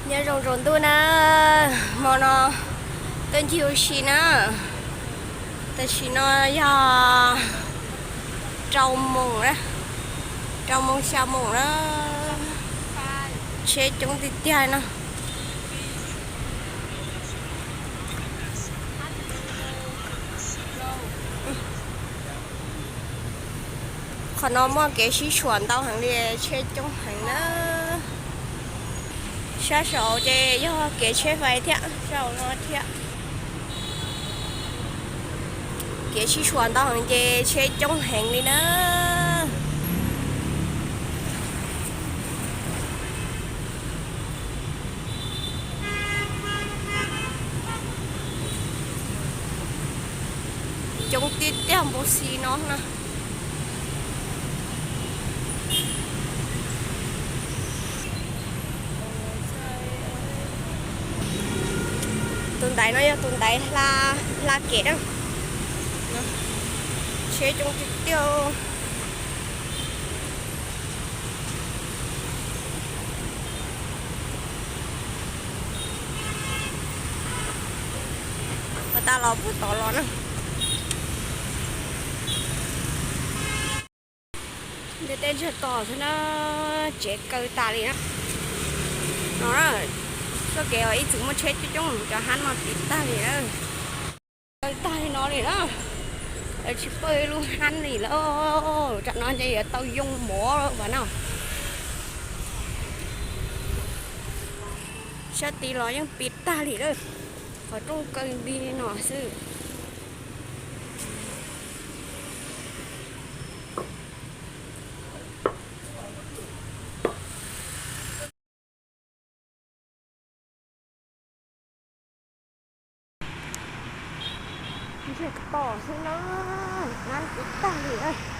Nyob zoo tsaus ntuj na, hmo no tuaj ncig ua si na. Tam sim no yog rau moos, rau moos xya moos na. Tsheb coob tiag tiag no. Qhov no muaj kev sib tshuam ntau heev li, tsheb coob heev na. Sab saud ces yog kev tsheb fais thiab, saum no thiab. Kev sib tshuam ntau heev ces tsheb coob heev li na. Coob tiag tiag npau si no na. Tus ntaiv no yog tus ntaiv hla kev na. Tsheb coob tiag tiag. Ua tas los puag tod los na. Ntiaj teb ntsiag to xwb na, tsev kaw tas li na. No na, txoj kev uas ib txwm muaj tsheb coob coob, cov hab no tiv tag li na. Kaw tag li no li na, lawv tsis pab ib lub hab li lawm. Tam no ces yuav tau yoo mov lawm no. Sab tid los yeej tiv tag li lawm, qhov rooj kaw nti no xwb. Ntsiag to xwb na, hab tiv tag li.